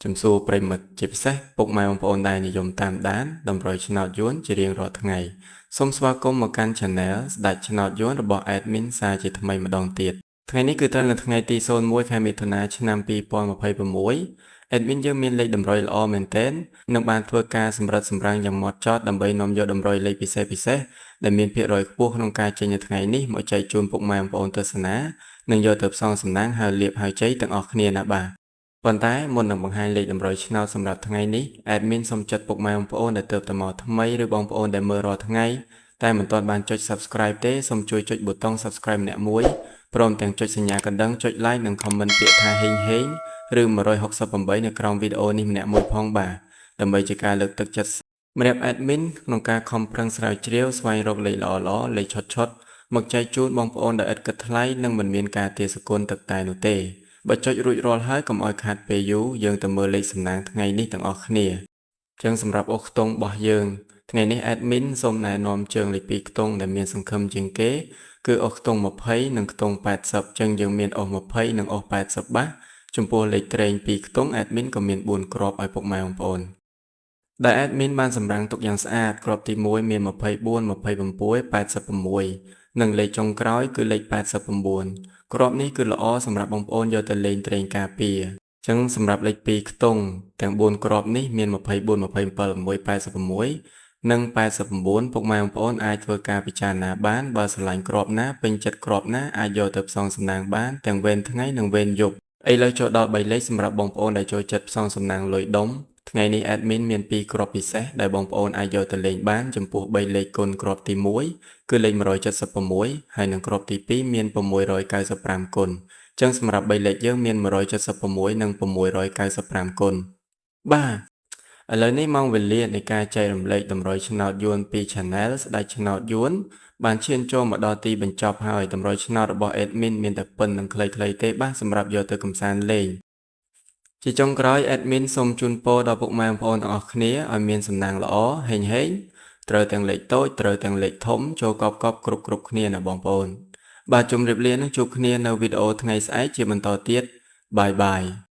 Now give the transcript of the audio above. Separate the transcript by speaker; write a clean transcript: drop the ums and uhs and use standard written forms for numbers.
Speaker 1: ជំសួរប្រិយមិត្តជាពិសេសពុកម៉ែបងប្អូនដែលនិយមតាមដានតម្រុយឆ្នោតយួនជារៀងរាល់ថ្ងៃសូមស្វាគមន៍មកកាន់ Channel ស្ដេចឆ្នោតយួនរបស់ Admin សាជាថ្មីម្ដងទៀតថ្ងៃនេះគឺត្រូវនៅថ្ងៃទី01ខែមិថុនាឆ្នាំ2026 Admin យើងមានលេខតម្រុយល្អមែនទែននិងបានធ្វើការសម្រិតសម្រាំងយ៉ាងម៉ត់ចត់ដើម្បីនាំយកតម្រុយលេខពិសេសពិសេសដែលមានភាគរយខ្ពស់ក្នុងការចេញនៅថ្ងៃនេះមកចែកជូនពុកម៉ែបងប្អូនទស្សនានិងយកទៅផ្សងសំណាងហើយលៀបហើយជ័យទាំងអស់គ្នាណាបាទប៉ុន្តែមុននឹងបង្ហាញលេខតម្រុយឆ្នោតសម្រាប់ថ្ងៃនេះ Admin សូមចាត់ពុកម៉ែបងប្អូនដែលទើបតែមកថ្មីឬបងប្អូនដែលមើលរាល់ថ្ងៃតែមិនទាន់បានចុច Subscribe ទេសូមជួយចុចប៊ូតុង Subscribe ម្នាក់មួយព្រមទាំងចុចសញ្ញាកណ្ដឹងចុច Like និង Comment ពាក្យថាហេងហេងឬ168នៅក្រោមវីដេអូនេះម្នាក់មួយផងបាទដើម្បីជាការលើកទឹកចិត្តម្នាក់ Admin ក្នុងការខំប្រឹងស្រាវជ្រាវស្វែងរកលេខល្អៗលេខឆុតៗមកចែកជូនបងប្អូនដែលឥតគិតថ្លៃនិងមិនមានការទារសគុណទឹកតែនោះទេបើចុចរួចរាល់ហើយកុំឲ្យខាតពេលយូរយើងទៅមើលលេខសំណាងថ្ងៃនេះទាំងអស់គ្នាចឹងសម្រាប់អូសខ្ទង់របស់យើងថ្ងៃនេះ admin សូមណែនាំជើងលេខ2ខ្ទង់ដែលមានសង្ឃឹមជាងគេគឺអូសខ្ទង់20និងខ្ទង់80ចឹងយើងមានអូស20និងអូស80បាសចំពោះលេខត្រេង2ខ្ទង់ admin ក៏មាន4គ្រាប់ឲ្យពុកម៉ែបងប្អូនដែល admin បានសម្រាំងទុកយ៉ាងស្អាតគ្រាប់ទី1មាន24 26 86និងលេខចុងក្រោយគឺលេខ89គ្រាប់នេះគឺល្អសម្រាប់បងប្អូនយកទៅលេងត្រេងការពារចឹងសម្រាប់លេខ2ខ្ទង់ទាំង4គ្រាប់នេះមាន24 27 6 86និង89ពុកម៉ែបងប្អូនអាចធ្វើការពិចារណាបានបើស្រឡាញ់គ្រាប់ណាពេញចិត្តគ្រាប់ណាអាចយកទៅផ្សងសំណាងបានទាំងវេនថ្ងៃនិងវេនយប់ឥឡូវចូលដល់3លេខសម្រាប់បងប្អូនដែលចូលចិត្តផ្សងសំណាងលុយដុំថ្ងៃនេះ admin មាន2គ្រាប់ពិសេសដែលបងប្អូនអាចយកទៅលេងបានចំពោះ3លេខគុណគ្រាប់ទី1គឺលេខ176ហើយនិងគ្រាប់ទី2មាន695គុណចឹងសម្រាប់3លេខយើងមាន176និង695គុណបាទឥឡូវនេះម៉ោងវេលានៃការចែករំលែកតម្រុយឆ្នោតយួនពី Channel ស្ដេចឆ្នោតយួនបានឈានចូលមកដល់ទីបញ្ចប់ហើយតម្រុយឆ្នោតរបស់ admin មានតែប៉ុណ្្នឹងខ្លីៗទេបាទសម្រាប់យកទៅកម្សាន្តលេងជាចុងក្រោយ admin សូមជូនពរដល់ពុកម៉ែបងប្អូនទាំងអស់គ្នាឲ្យមានសំណាងល្អហេងហេងត្រូវទាំងលេខតូចត្រូវទាំងលេខធំចូលកប់កប់គ្រប់គ្រប់គ្នាណាបងប្អូនបាទជម្រាបលានឹងជួបគ្នានៅវីដេអូថ្ងៃស្អែកជាបន្តទៀត bye bye.